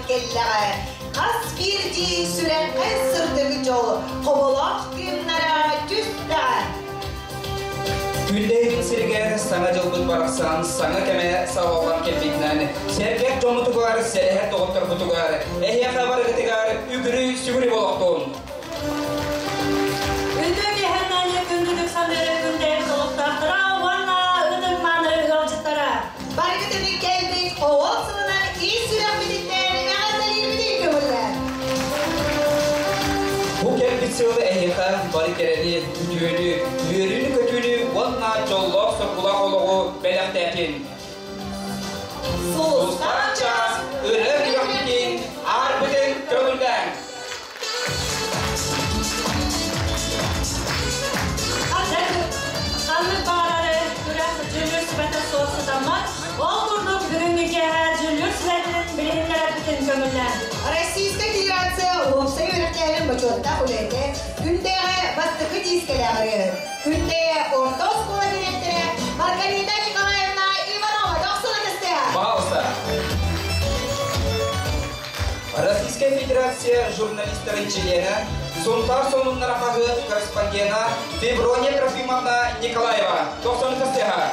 Кэллэҕэ. Хас биирдии сүрэххэ сырдык дьол, хоболоох кыымнара түстэҕэ. Күндэйбит сиригэр саҥа дьылбыт барахсан саҥа кэмэ саҕаллан кэлбитинэн сэргэх дьоммутугар, сэлэһэр доҕотторбутугар, эһиэхэ барыгытыгар үгүрү-сүгүрү болохтун! Үтүө киэһэннэн күндүтүк саныыры күндэйэр солуктаахтара уонна ытык-мааны ыалдьыттара. Барыгытыны кэлбит оҕол сылынан ис сүрэхпититтэн эҕэрдэлиирбитин көҥүллээн. Бу кэлбит сыл эһиэхэ бары кэрэни, үтүөнү, үөрүүнү-көтүүнү уонна дьоллоох-соргулаах олоҕу бэлэхтээтин! Сулустаах чаас ырыа күрэхпитин аарбытын көҥүллээҥ! Ханнык баҕарар күрэх дьүүллүүр сүбэтэ суох сатаммат. Ол курдук бүгүҥҥү киэһэ дьүүллүүр сүбэтин билиһиннэрэрбитин көҥүллээн. Российскай Федерация уопсай үөрэхтээһин бочуоттаах үлэһитэ, Күндэйэҕэ бастакы диискэлээх ырыаһыт, Күндэйэ орто оскуола дириэктэрэ Маргарита Николаевна Иванова дохсун ытыстыа! Пожалуйста. Российская Федерация журналистарын чилиэнэ, Сунтаар сонуннара хаһыат корреспондена Феврония Трофимовна Николаева. Дохсун ытыстыаха.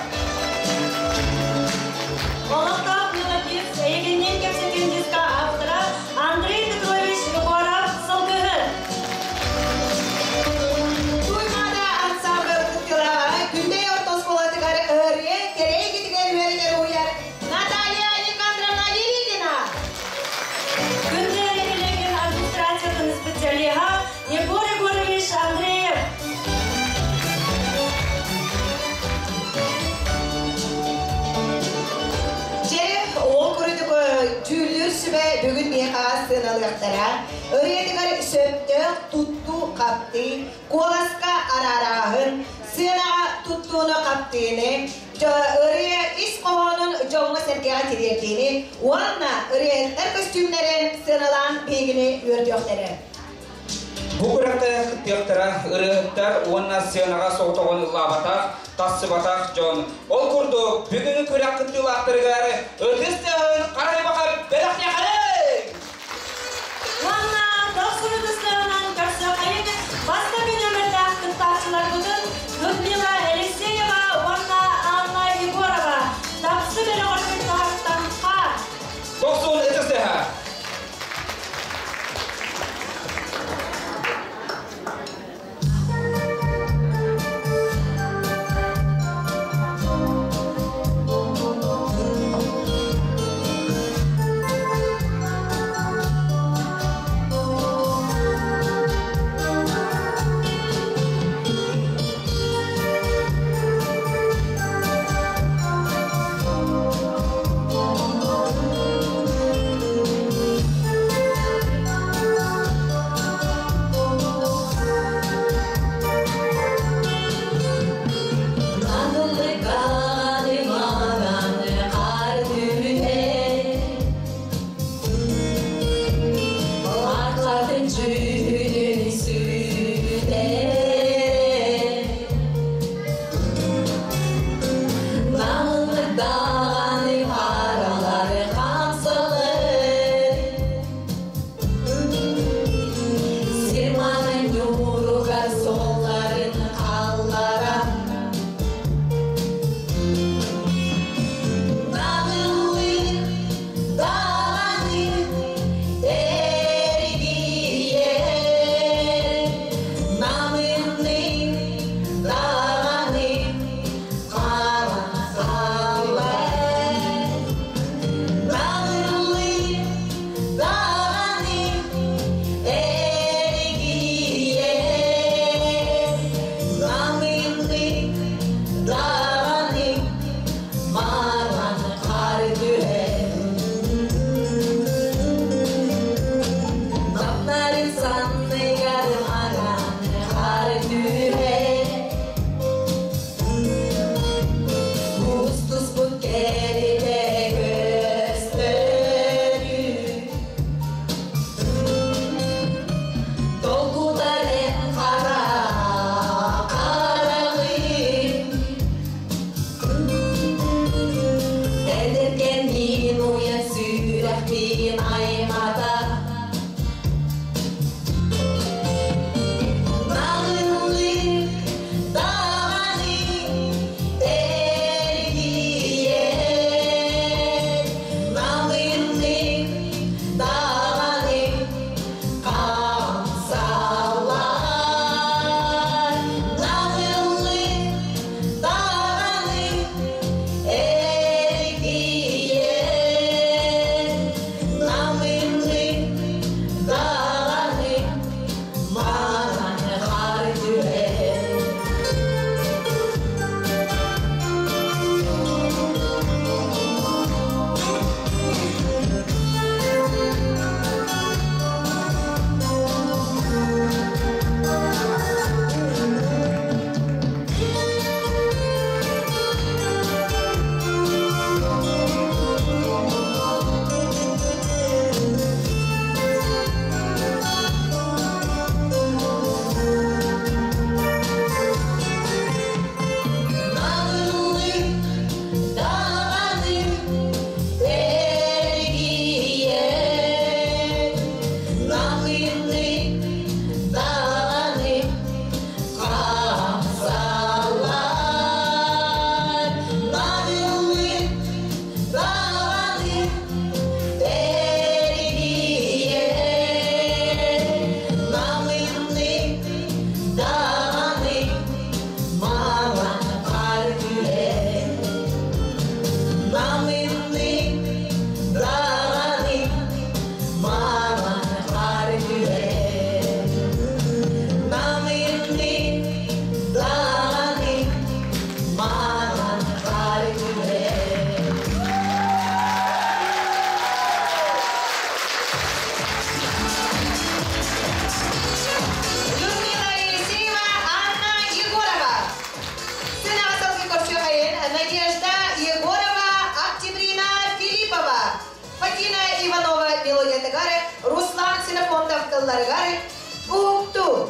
Олохтоох мелодист, эйигинниин кэпсэтиин диска автора Андрей Петрович Егоров сылгыһыт. Туймаада ансамбль кыттыылааҕа Күндэйэ орто оскуолатыгар ырыа кэрэ эйгэтигэр үөрэтэр уһуйар Наталья Никандровна Веригина. Күндэйэ нэһилиэгин администрациятын специалиһа Егор Егорович Андреев. Дьэ, ол курдук дьүүллүүр сүбэ бүгүн миэхэ сыаналыахтара. Ырыатыгар сөптөөх туттуу-хаптыы, куоласка араарааһын, сыанаҕа туттууну-хаптыыны, ырыа ис хоһоонун дьоҥҥо-сэргэҕэ тириэрдиини уонна ырыаһыттар көстүүмнэрин сыаналаан биһигини үөрдүөхтэрэ. Бу күрэххэ кыттыахтара ырыаһыттар уонна сыанаҕа соҕотоҕун ыллаабатах, тахсыбатах дьон. Ол курдук, бүгүҥҥү күрэх кыттыылаахтарыгар ытыс тыаһын харайбаха бэлэхтиэхэрэй! Уонна дохсун ытыстарынан көрсүөххэйиҥ бастакы нүөмэрдээх кыттааччыларбытын Людмила Елисеева уонна Анна Егорова Дапсы бөлөҕөр кыттаһартан хаар. Дохсун ытыс тыаһа! Мелодиятыгар, Руслан Ксенофонтов тылларыгар Уһуктуу.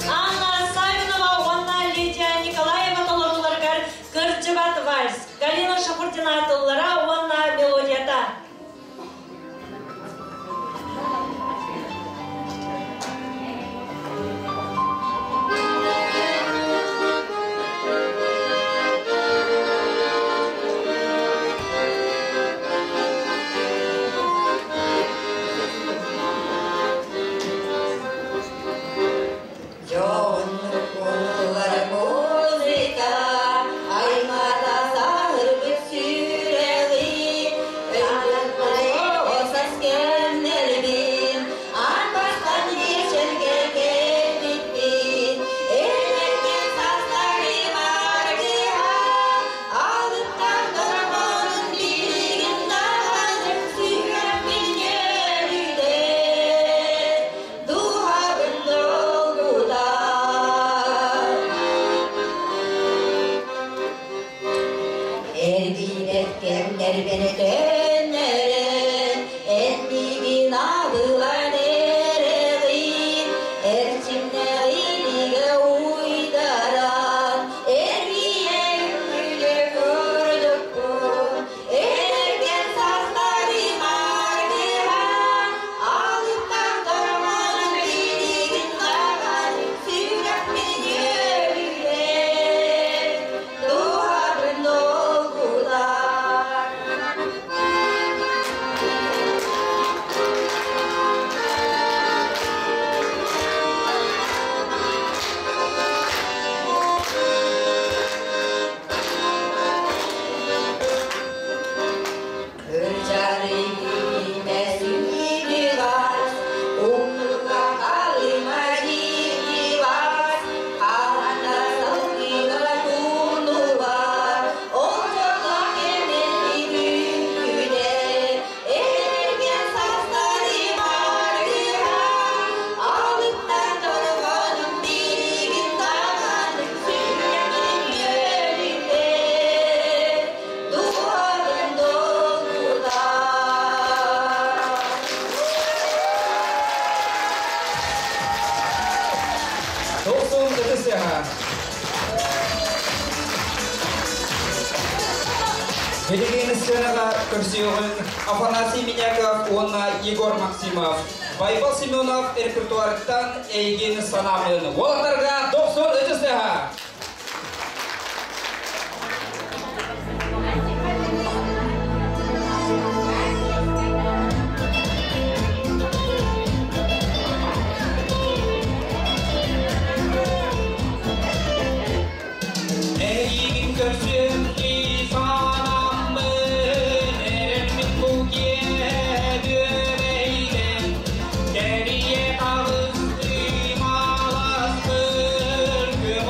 Анна Савинова уонна Лидия Николаева толорууларыгар Кырдьыбат вальс, Галина Шахурдина тыллара уонна мелодията. Музыка, аймата сарбыт сүрәғи. Эрбэн өтөннөрөн, эн миигин алылан эрэҕин, эрчимнээх илиигэ уйдаран, эргийэн күлэ көрдөхпүн, эргэн састарым аргыһа, алыптан тормонун билигин даҕан, сүрэхпин үөрүлэр, дууһабын долгутар. Кырдьары билимэс үмүгас, умнуга халыма дьиктибас, хаһан да сылгыга туннубат, ол дьоллоох кэмин үҥкүүтэ, эргэн састарым аргыһа, алыптан дорҕоонун билигин даҕаны сүрэхпин үөрүтэр, дууһабын долгутар. Дохсун ытыс тыаһа. Билигин сценаҕа көрсүөҕүн Афанасий Миняков уонна Егор Максимов. Байбал Семенов репертуарыттан эйигин санаамын. Уолаттарга дохсун ытыс тыаһа. Эйигин көрсүөм дии санааммын, эрэммин бу киэһэ күөрэйдэн, кэрийэ таҕыстым аласпын, күөх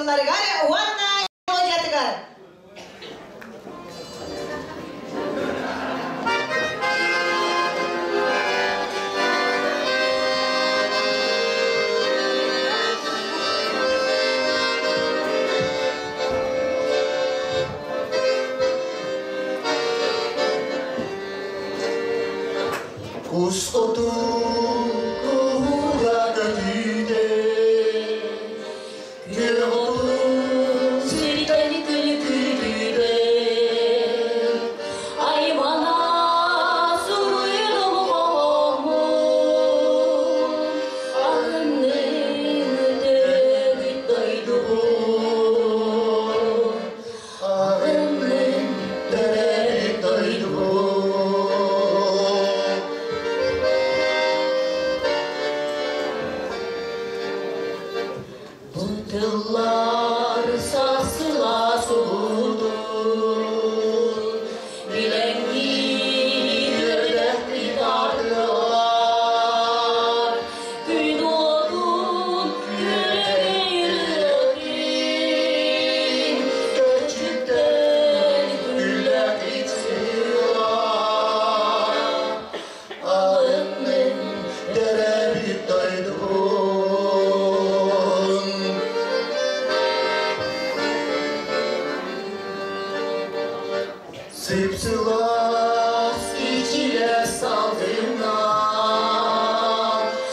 Тылларыгар уонна мелодиятыгар. Кус оту куура көтүүтэ, күөх оту сиртэн күлкүтүүтэ, аймана суруйдум хоһооммун, аһынным төрөөбүт дойдубун, аһынным төрөөбүт дойдубун. Бу тыллар сасыла сулутун, билэҥҥин өрдөхпүт ардылар, күн уотун күлүгүрүтүн, көчүктэн күллэхит сыылар, аһынным төрөөбүт дойдубун. Сып-сылаас ичигэс салгыннар,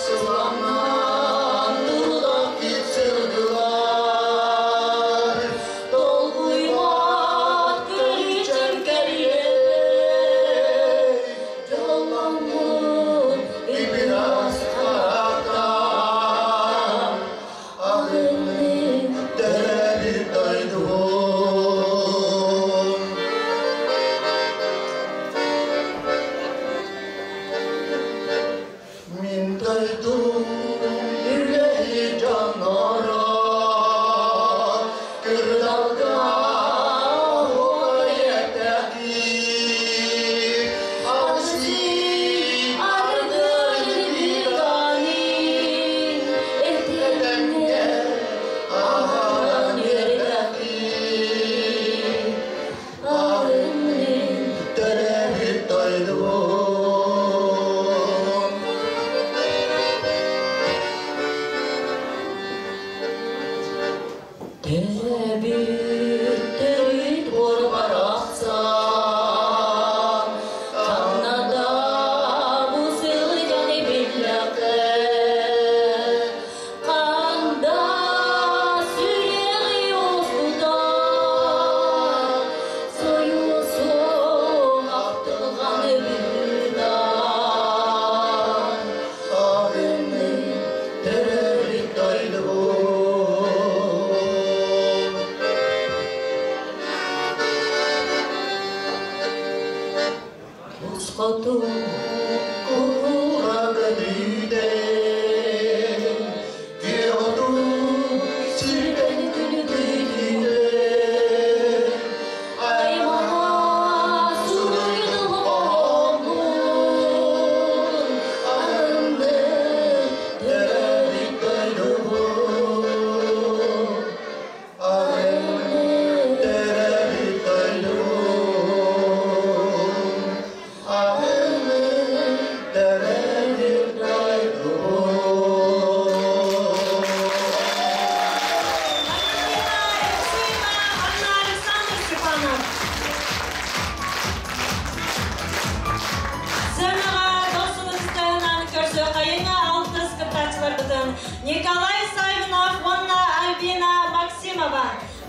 сыламнан турдахпыт сырдылар, долгуйбат көлүччэм кэлиэ, дьолломмут ып-ыраас харахтан, аһынным төрөөбүт дойдубун. Мин дойдум үлэһит дьонноро, кырдалга уойэттэхтии, арсыы аргыһытанын этэҥҥэ аһаран үөрдэхтии, аһынным төрөөбүт дойдубун. Төрөөбүт төрүт буор барахсан, ханна да бу сылдьан биллэххэ, ханда сүрэҕи уоскутар, сойуусуҥ ахтылҕан быһыытан, аһынным төрөөбүт дойдубун. Кус хоту куура көтүүтэ, күөх оту сиртэн күлкүтүүтэ, аймана суруйдум хоһооммун, аһынным төрөөбүт дойдубун, аһынным төрөөбүт дойдубун, аһынным төрөөбүт дойдубун. Валентина Алексеева, Анна Александр Степанов. Сценаҕа дохсун ытыстарынан көрсүөххэйиҥ алтыс кыттааччыларбытын Николай Савинов уонна Альбина Максимова.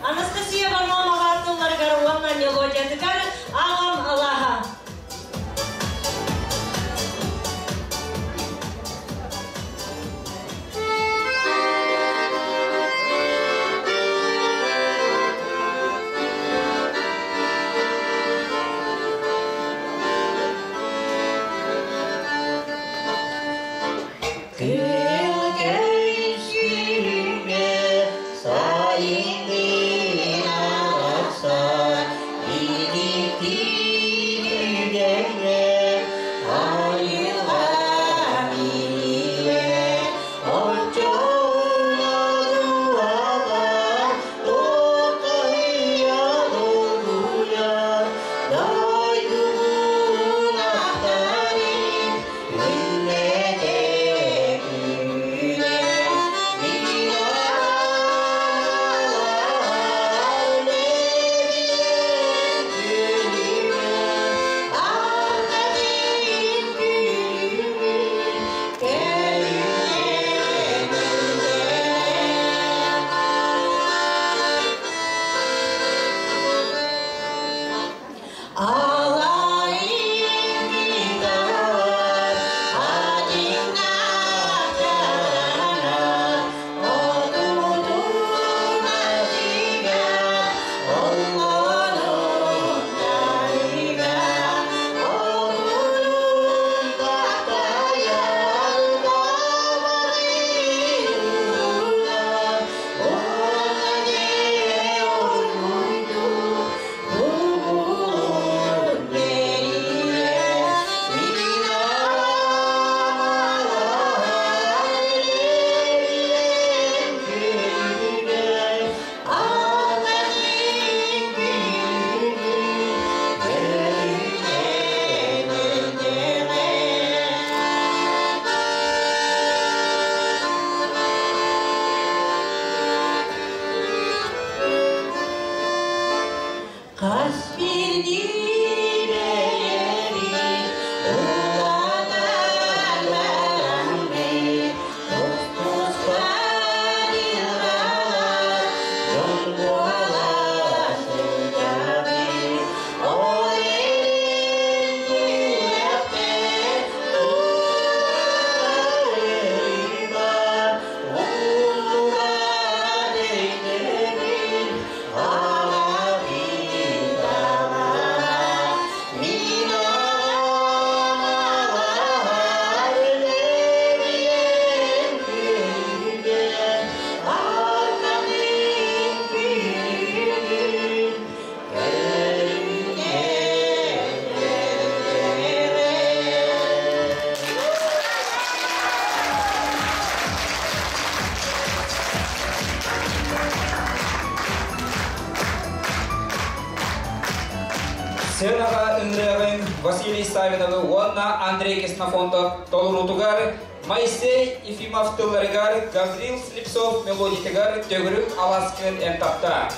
Анастасия Варламова тылларыгар уонна мелодиятыгар «Аҕам алааһа». Күлкөй сүүрүҥҥэ сайыннын арахсан, илиитин үгэҥҥэ айылҕа миниэ, оччоҕуна дууһабар Василий Савиновы уонна Андрей Ксенофонтов толоруутугар Моисей Ефимов тылларыгар, Гаврил Слепцов мелодиятыгар «Төгүрүк алааскын эн таптаа».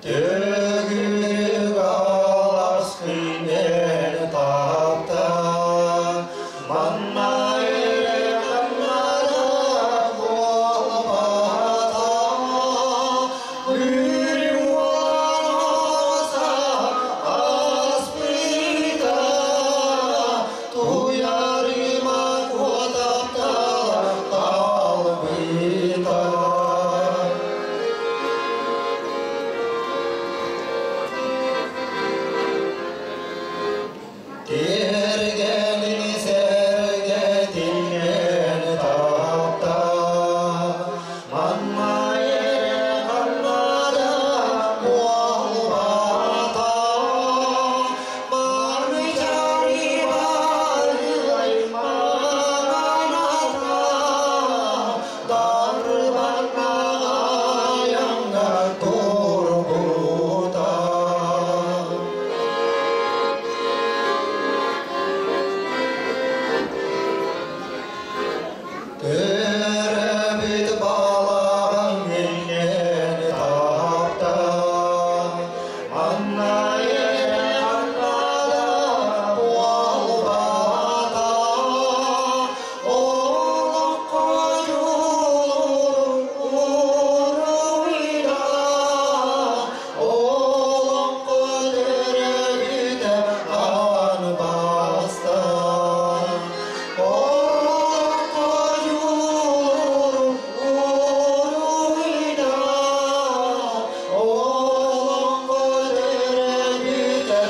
Төгүрүк алааскын эн таптаа, манна эрэ ханна да буолбата. Үрүҥ уолан ааспыта, Туйаарыма Куо таптала хаалбыта. Тиэргэнин сэргэтин эн таптаа, манна эрэ ханна да буолбата. Манчаары Баһылай маҥан ата, Дарбаннаах айаҥҥа турбута. Төрөөбүт балаҕаҥҥын эн таптаа, манна эрэ ханна да буолбата. Олоҥхо дьулуур уруйдаа, Олоҥхо төрөөбүтэ аан бастаан. Олоҥхо дьулуур уруйдаа, Олоҥхо төрөөбүтэ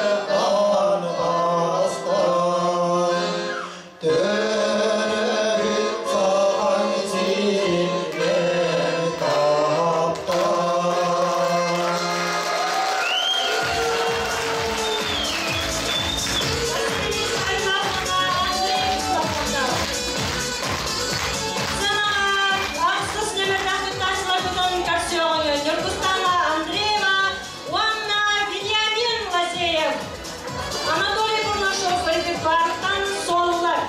аан бастаан. Төрөөбүт Сахаҥ сирин эн таптаа. Василий Савинов уонна Андрей Ксенофонтов. Сценаҕа ахсыс нүөмэрдээх кыттааччыларбытын көрсүөҕүҥ Ньургустана Андреева уонна Вениамин Лазеев. Анатолий Бурнашов репертуарыттан Суоллар.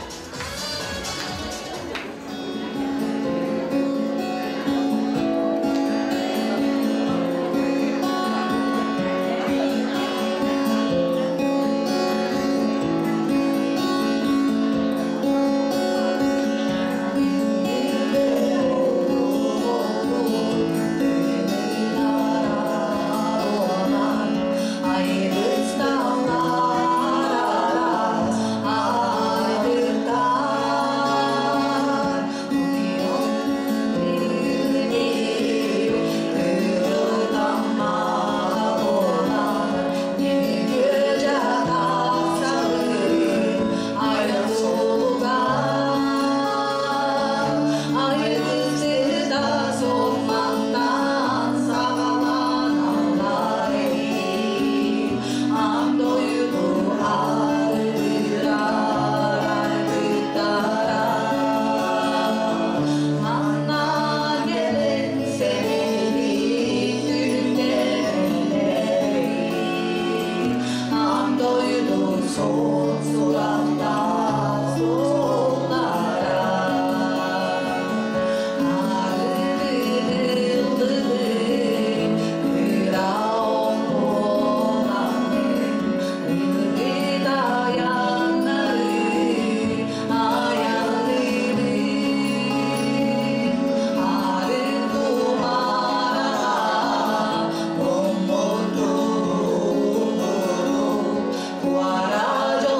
Guarda.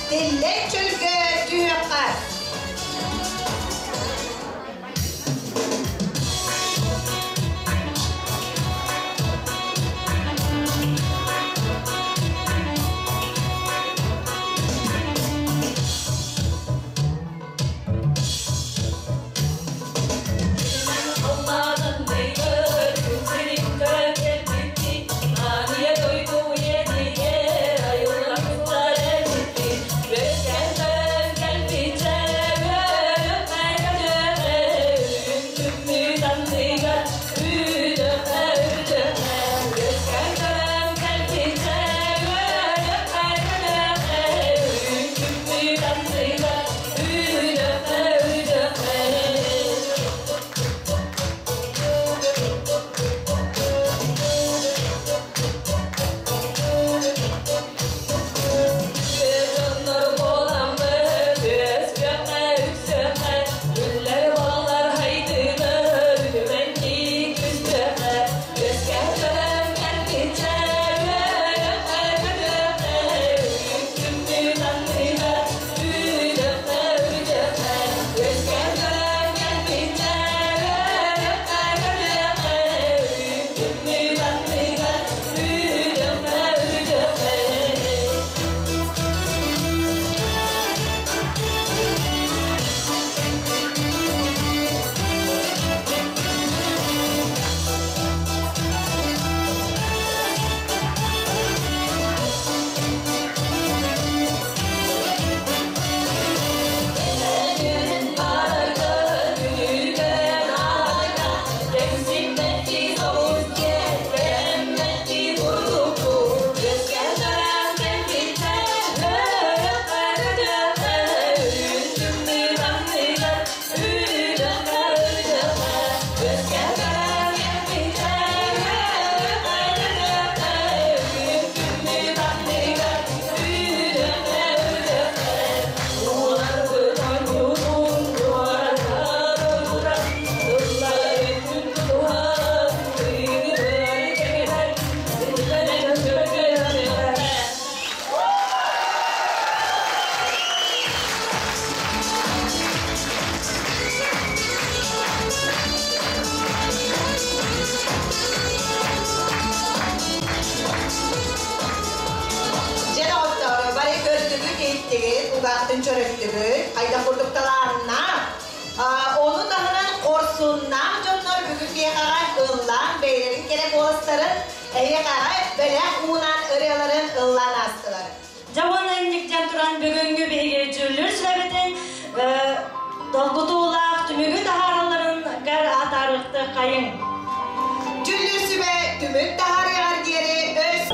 Тиллэн чөлгө түһүөххэ. Дьэ, доҕоттоор, бары көрдүгүт-иһиттигит, угааттын чөрөттүгүт, хайдах курдук талааннаах, ону таһынан хорсуннаах дьоннор бүгүн биэхэҕэ ыллаан бэйэлэрин кэрэ куоластарын эһиэхэҕэ бэлэх уунан ырыаларын ыллаан аастылар. Дьэ уонна инниктэн туран бүгүҥҥү биһиги дьүүллүүр сүбэбитин долгутуулаах түмүгү таһааралларыгар атаарыахтыаххайыҥ. Дьүүллүүр сүбэ түмүк таһаарыаҕар диэри өс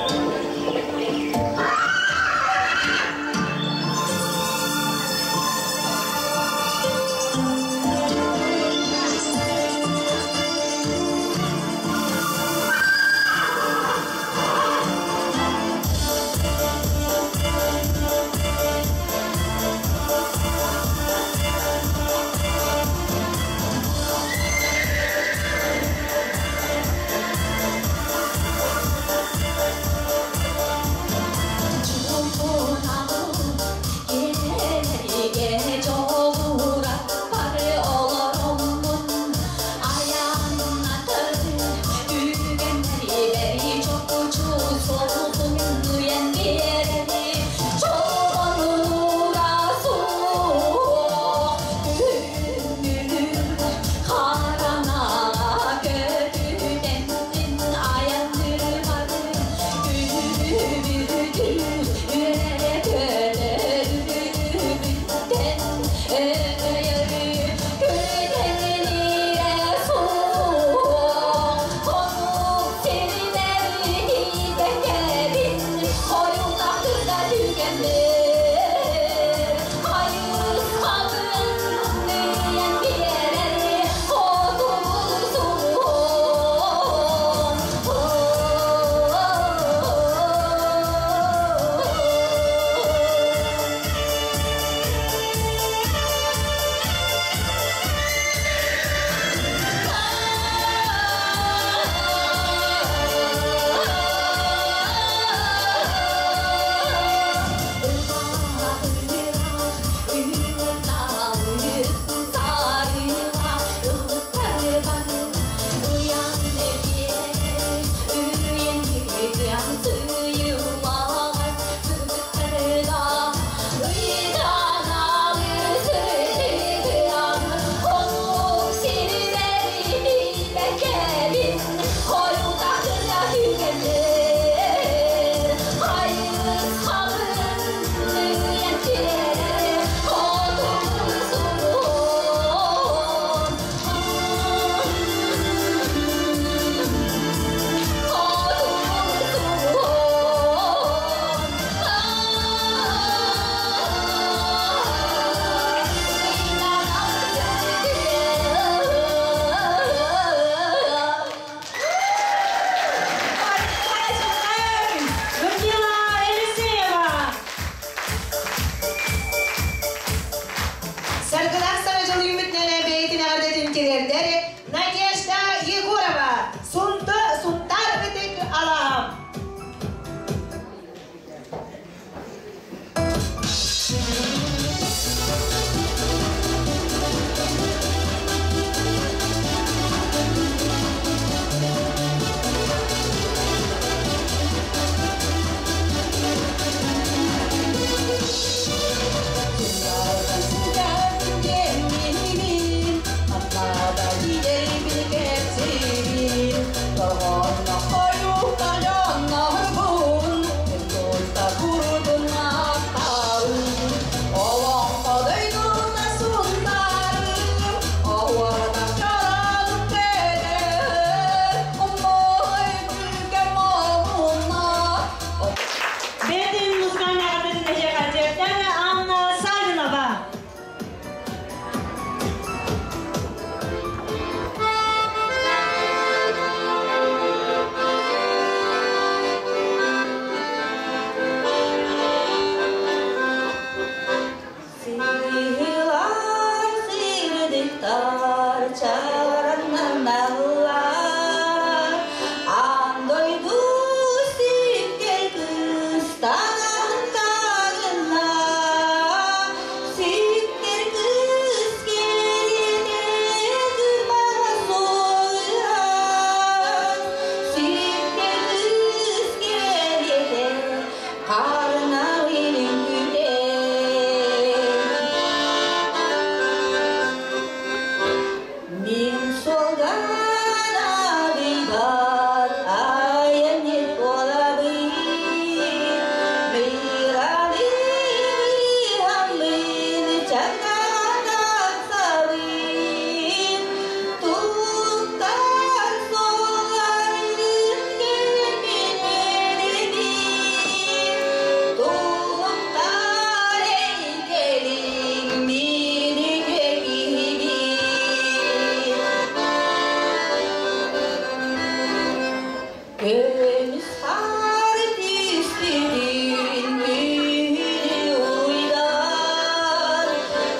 Хаар түспүтүн күнү уйдар,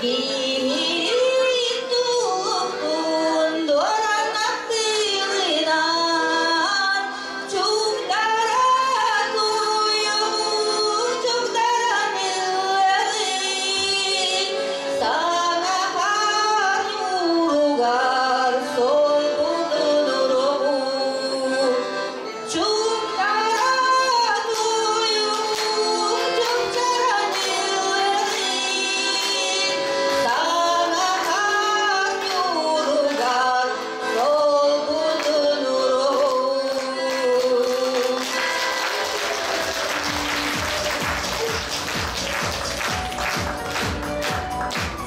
Киһилик тулуктун дуораннах тыылынан, Чугдара туйук, чугдаран ыллыыр, Саҥа хаар ньууругар солбутун уруһуй. Чугдара туйук, чугдаран ыллыыр, Саҥа хаар ньууругар солбутун уруһуй.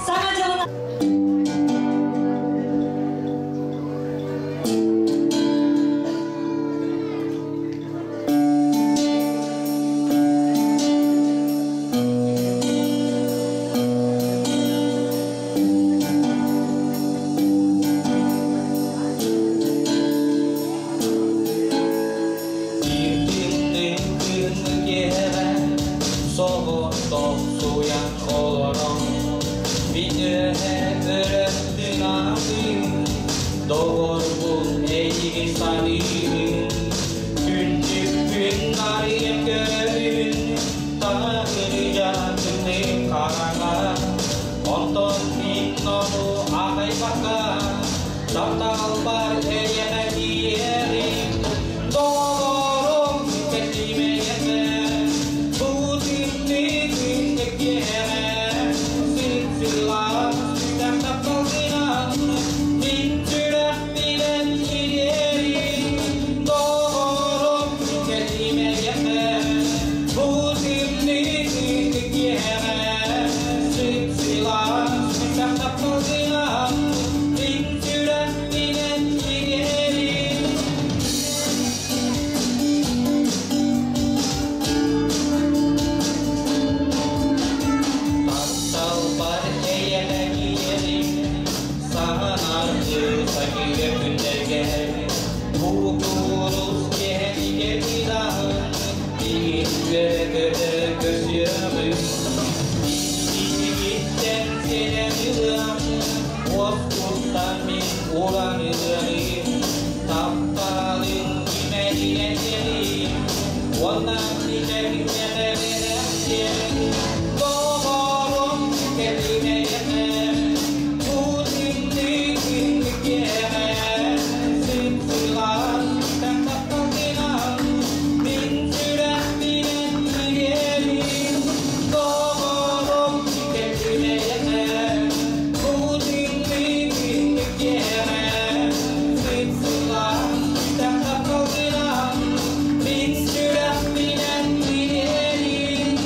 Саҥа дьылынан Биир күн киэһэ соҕотохсуйан олорон, мин үөһэ өрөттүн аатым, доҕорбун эйигин саныыбын. Күндүкпүн арыйан көрөбүн, таһырдьа тымныы хараҥа. Онтон мин ону аахайбакка, тапталбар эйиэхэ тиийэрим. Доҕорум кэлимэйэхэ, бу тымныы күҥҥэ киэһэ, сып-сылаас сүтэх тапталгынан мин сүрэхпинэн ириэрим. Доҕорум кэлимэйэхэ, бу тымныы күҥҥэ киэһэ, сып-сылаас сүтэх тапталгынан мин сүрэхпинэн ириэрим. Тапталбар эйиэхэ тиийэрим, саҥарыы сакыга күннэргэ. Бу курус киэһэни кэлидаһын, игин үөрэ-көтө көрсүөҕүм. Илиигиттэн сиэтэн ылыам, уоскуттан мин ураныаҕым. Тапталым имэринэн сиэҕим, уонна мичээргин бэлэхтиэм. Доҕорум кэлимэйэхэ, бу тымныы күҥҥэ киэһэ, сып-сылаас сүтэх тапталгынан мин сүрэхпинэн ириэрим. Доҕорум кэлимэйэхэ, бу тымныы күҥҥэ киэһэ, сып-сылаас сүтэх тапталгынан мин сүрэхпинэн ириэрим.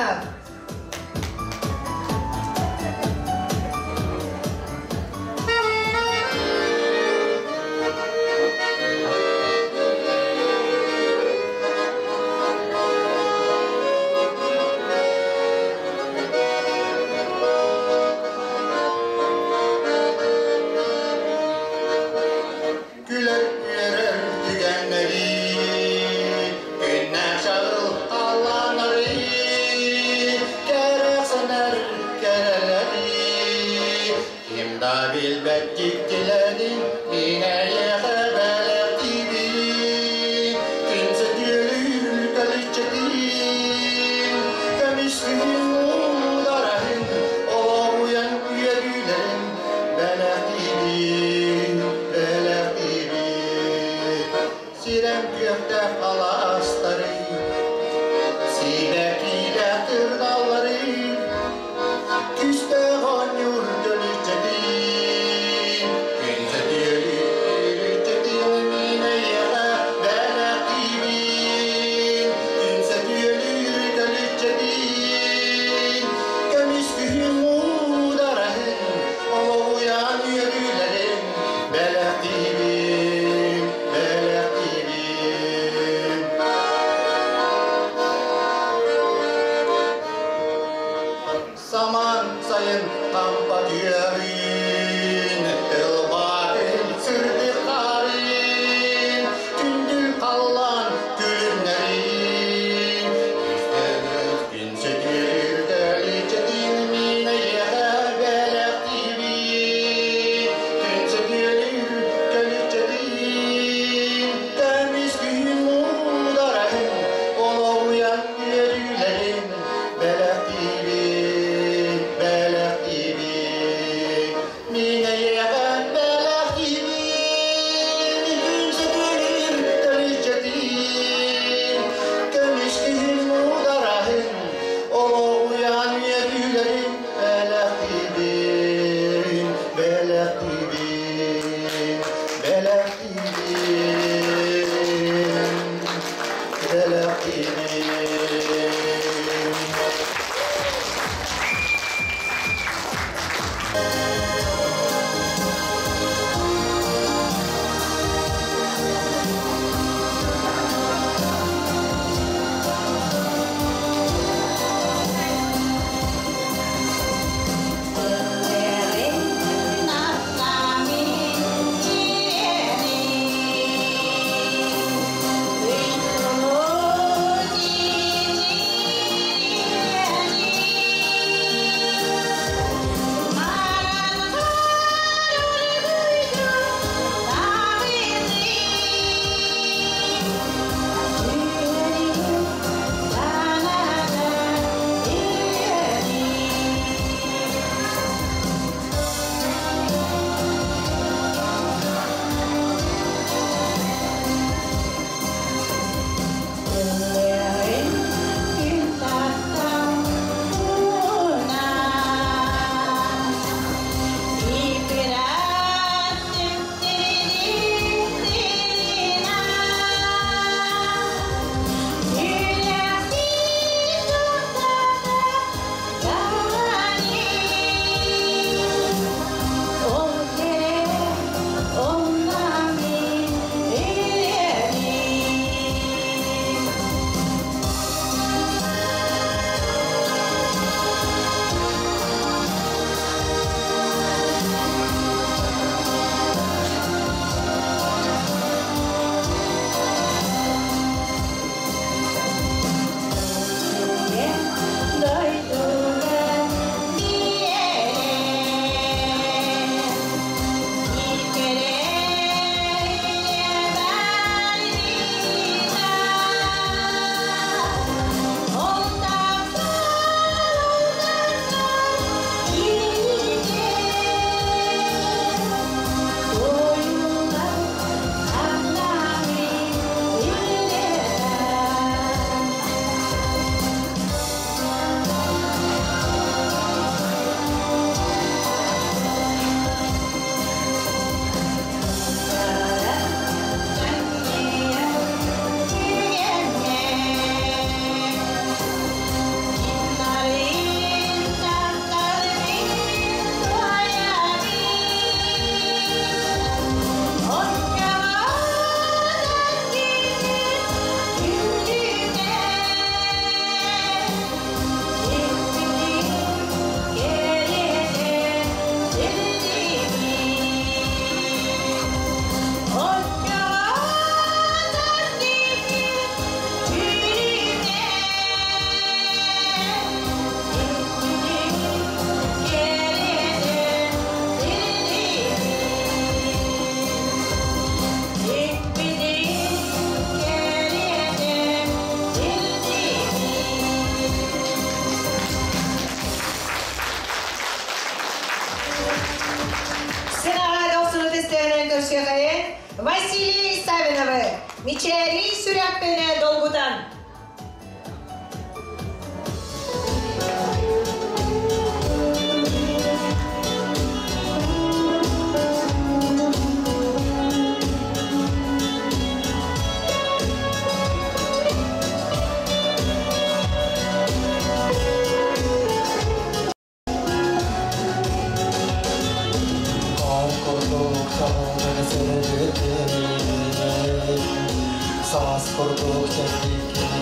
Иванов. Күлэр үөрэр түгэннэри, күннээх чаҕыл халлааннары. Василий Савиновы Мичээрий сүрэхпин долгутан. Саас курдук.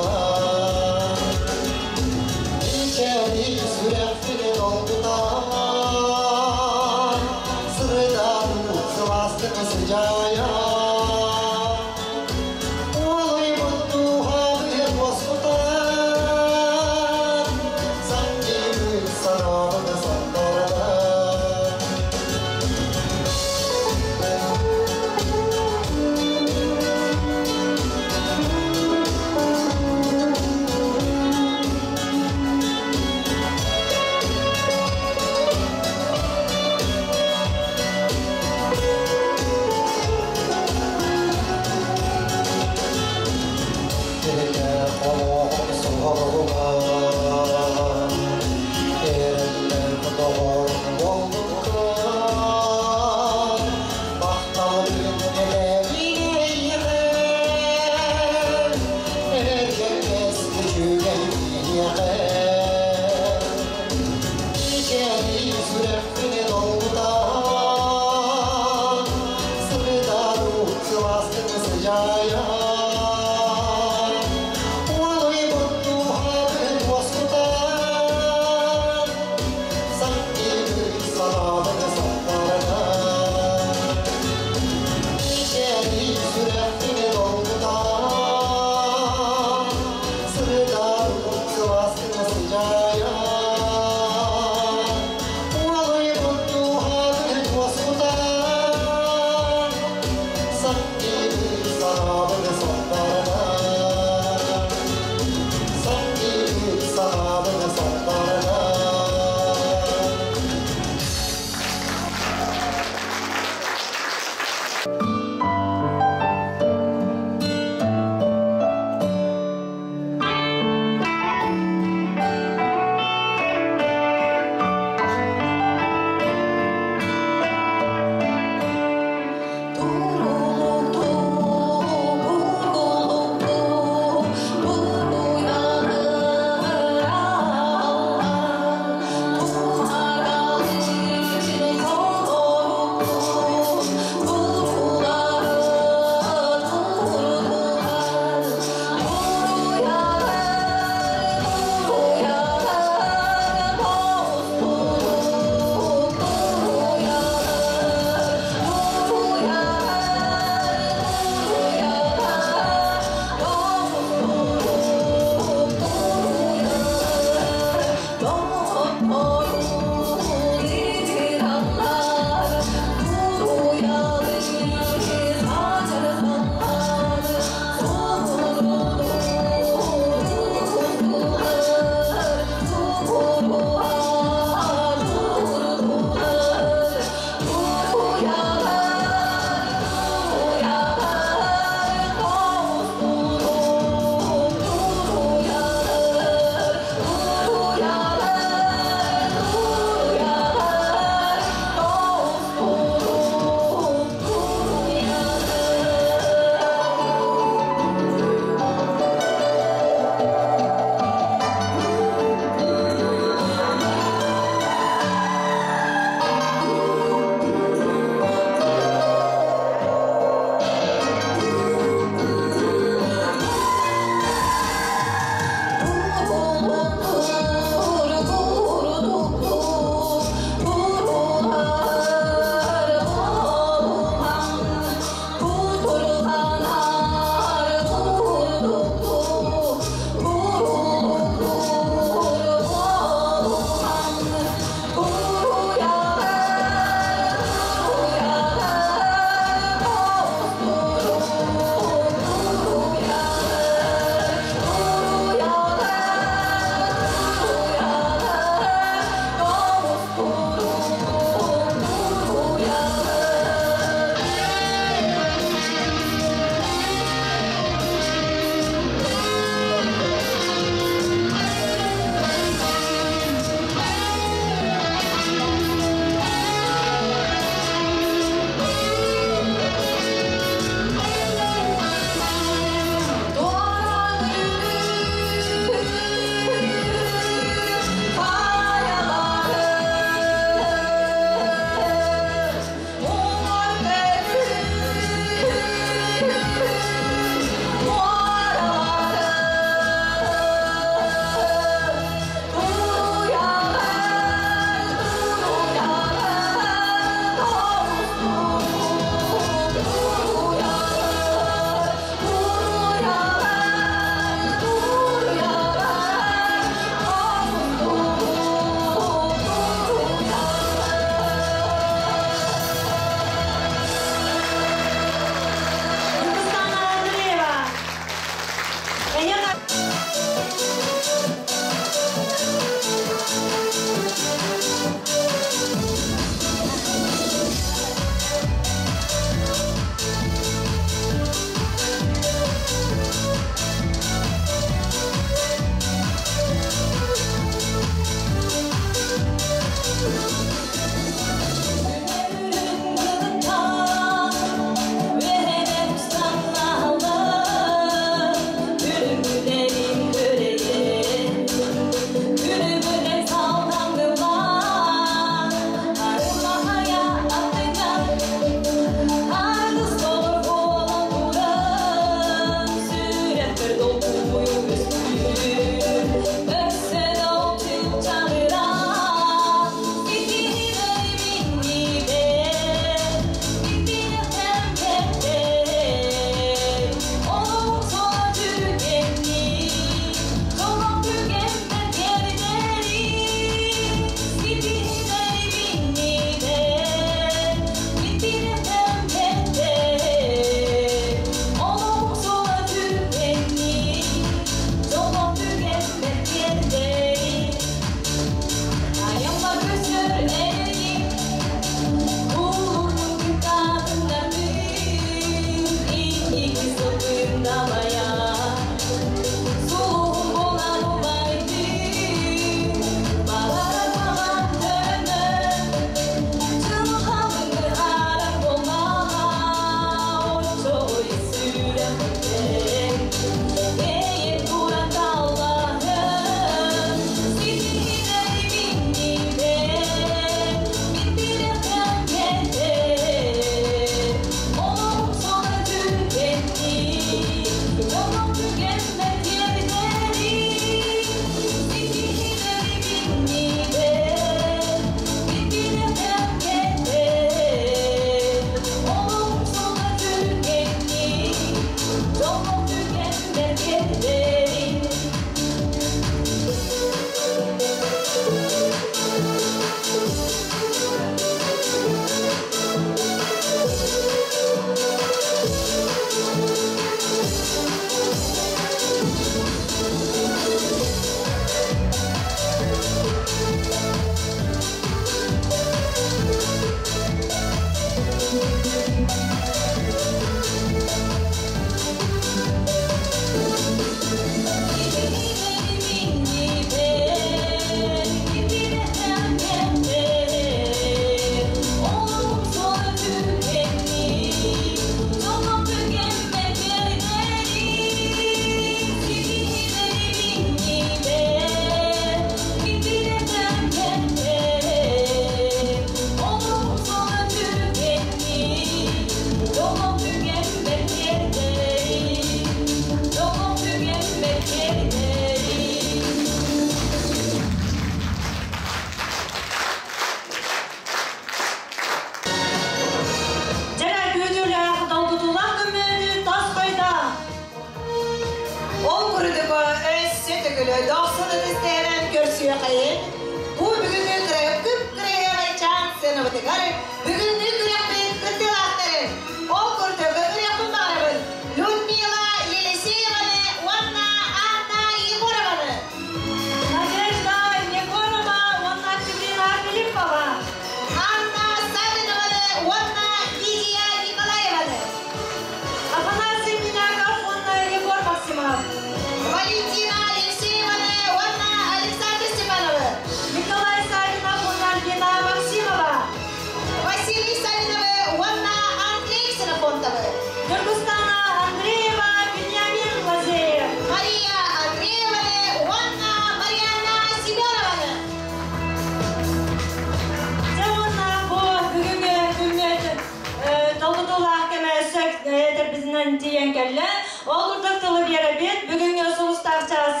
кэллэ. Ол курдук тылы биэрэбит бүгүҥҥү сулустаах чаас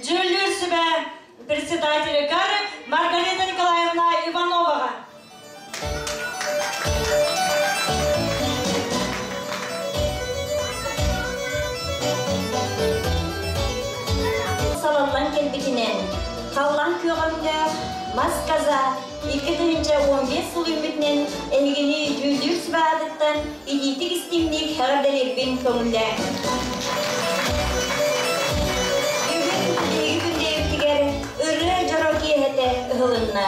дьүүллүүр сүбэ председателигэр Маргарита Николаевна Ивановаҕа. Салаллан кэлбитинэн, халлаан күөҕөҥнөөх мас каза 2015 сыл үүммүтүнэн эһигини дьүүллүүр сүбэ аатыттан итиитик истиҥник эҕэрдэлиирбин көҥүллээҥ. Бүгүн биһиги күндэйбитигэр ырыа дьоро киэһэтэ ыһылынна.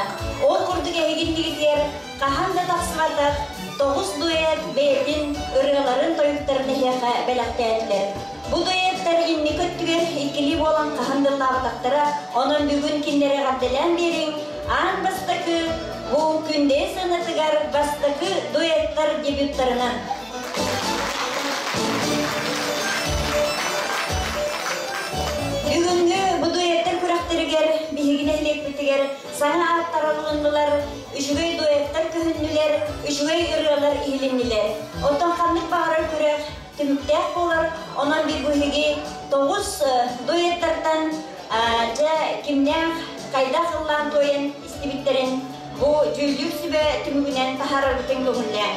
Ол курдук эһигиннигитигэр хаһан да тахсыбатах тоҕус дуэт бэйэтин ырыаларын тойуктарын эһиэхэ бэлэхтээтилэр. Бу дуэттар инники өттүгэр иккилии буолан хаһан да ыллаабатахтара, онон бүгүн кинилэри эҕэрдэлээн биэриҥ, аан бастакы бу Күндэй сыанатыгар бастакы дуэттар дебюттарынан. Бүгүҥҥү бу дуэттар күрэхтэригэр биһиги нэһилиэкпитигэр саҥа ааттар арылыннылар, үчүгэй дуэттар көһүннүлэр, үчүгэй ырыалар иһилиннилэр. Оттон ханнык баҕарар күрэх түмүктээх буолар, онон биһиги тоҕус дуэттартан дьэ кимнээх хайдах ыллаан туойан истибиттэрин бу дьүүллүүр сүбэ түмүгүнэн таһаарарбытын көҥүллээн.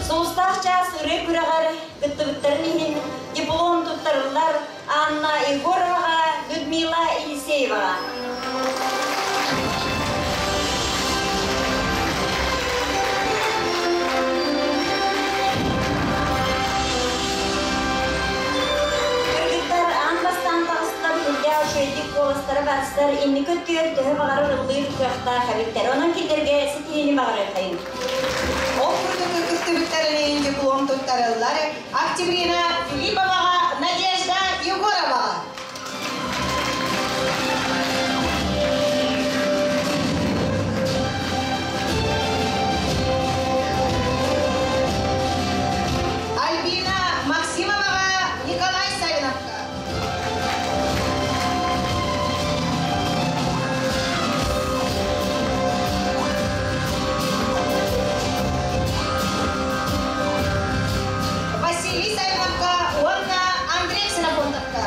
Сулустаах чаас ырыа күрэҕэр кыттыбыттарын иһин диплом туттарыллар Анна Егороваҕа, Людмила Елисееваҕа. Кыргыттар аан бастаан таҕыстар үрдээх үчүгэйдик куоластара барсар, инники өттүгэр төһө баҕарар ыллыыр кыахтаах эбиттэр. Онон кинилэргэ ситиһиини баҕарыаххайыҥ. Ол курдук кыттыбыттарын диплом туттарыллар Октябрина Филипповаҕа, Надежда Егороваҕа. Альбина Максимоваҕа, Николай Савиновка. Василий Савиновка уонна Андрей Ксенофонтовка.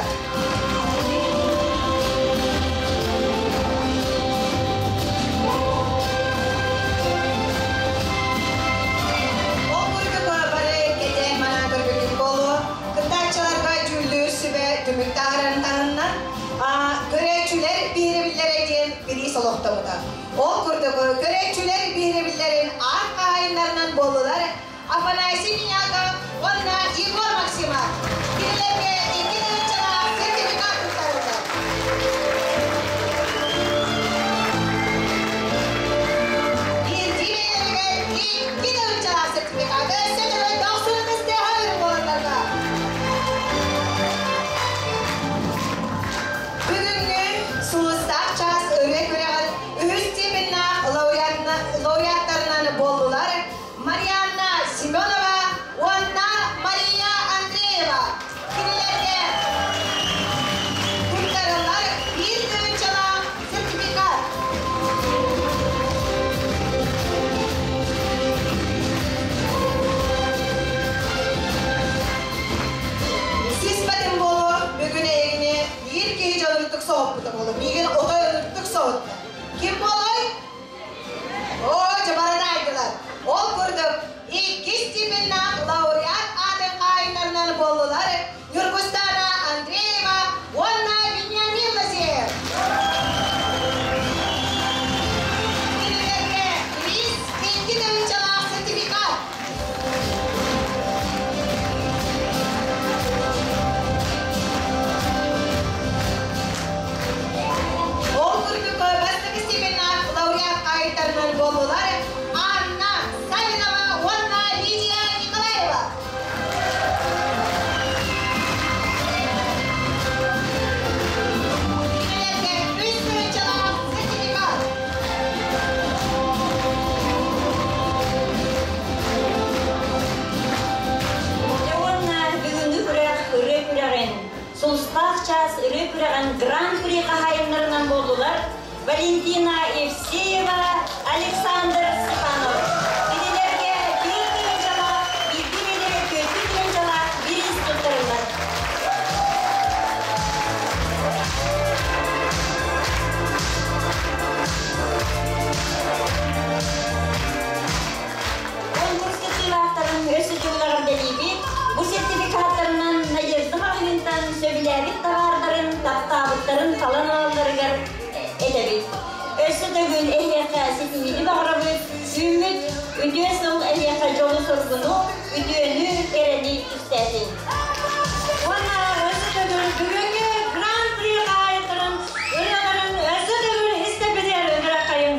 Ол курдук бары кэтээн манан көрбүккүт буолуо. Кыттааччыларга дьүүллүүр сүбэ түмүк таһаарарын таһынан көрөөччүлэр биһирэбиллэрэ диэн бириис олохтоммута. Ол курдук көрөөччүлэр биһирэбиллэрин аат хаһаайыннарынан буоллулар Афанасий Миняков уонна Егор Максимов. Кинилэргэ икки тыһыынчалаах сертификат туттарыллар. Биирдии бэйэлэригэр 2 тыһыынчалаах сертификаты өссө төгүл дохсун ытыс буолалларга. Бүгүҥҥү сулустаах чаас ырыа күрэҕин үһүс степеннаах лауреаттарынан буоллулар Марианна Семенова уонна Мария Андреева. Кинилэргэ туттарыллар 1 тыһыынчалаах сертификат. Сиспэтим буолуо, бүгүн эйигини биир киһи дьонуттук соһуппута буолуо. Миигин отой онуттук соһутта. Ким буолуой? О, дьабаран айдылар. Ол курдук, иккис степеннаах лауреат аатын хаһаайыннарынан буоллулар Нюргустана Андреева уонна Вениамин Лазеев. Кинилэргэ приз 2 тыһыынчалаах сертификат. Ол курдук бастакы степеннаах лауреат хаһаайыттарынан буоллулар Анна Савинова уонна Лидия Николаева. Кинилэргэ 3 тыһыынчалаах сертификат. Уонна бүгүҥҥү күрэх ырыа күрэҕин, Сулустаах чаас ырыа күрэҕин гран-при хаһаайыннарынан буоллулар Валентина Евсеева, Александр Степанов. Кинилэргэ 1 тыһыынчалаах, биирдии бэйэлэрэ 4 тыһыынчалаах бириис. төгүл эһиэхэ ситиһиини баҕарабыт, үүммүт үтүө сыл эһиэхэ дьолу-соргуну, үтүөнү, кэрэни түстээтин. Уонна өссө төгүл бүгүҥҥү Гран-при хаһаайыттарын ырыаларын өссө төгүл истэбитигэр ыҥыраххайыҥ.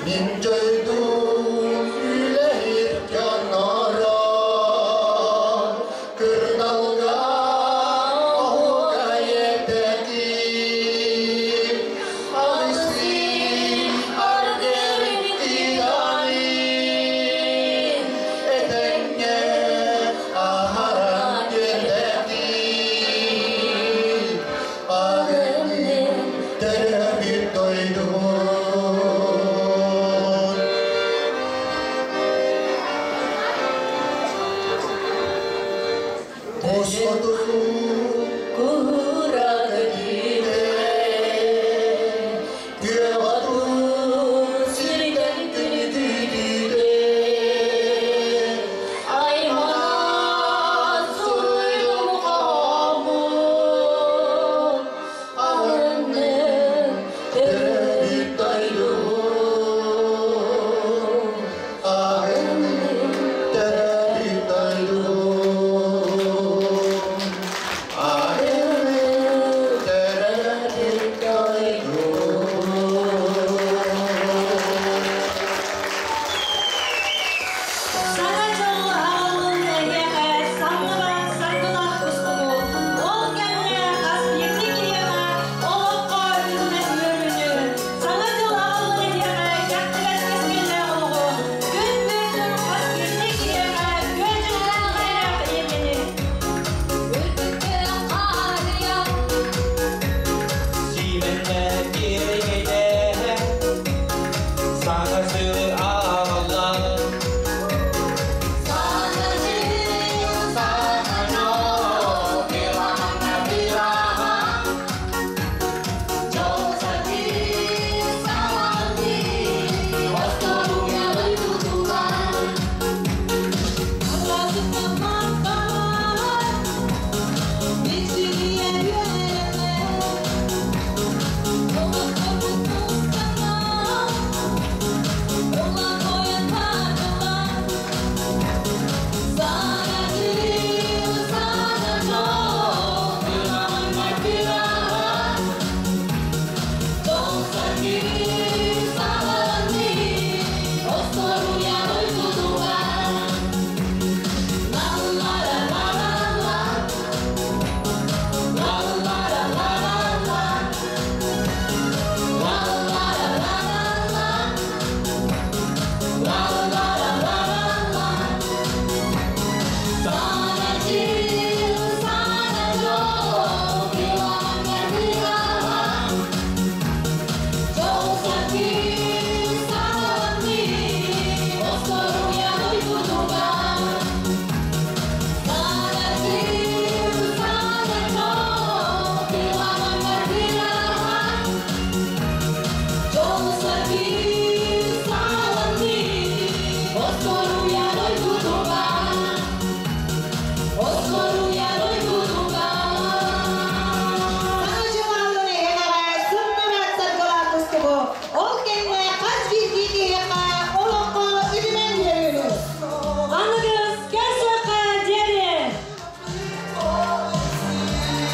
Min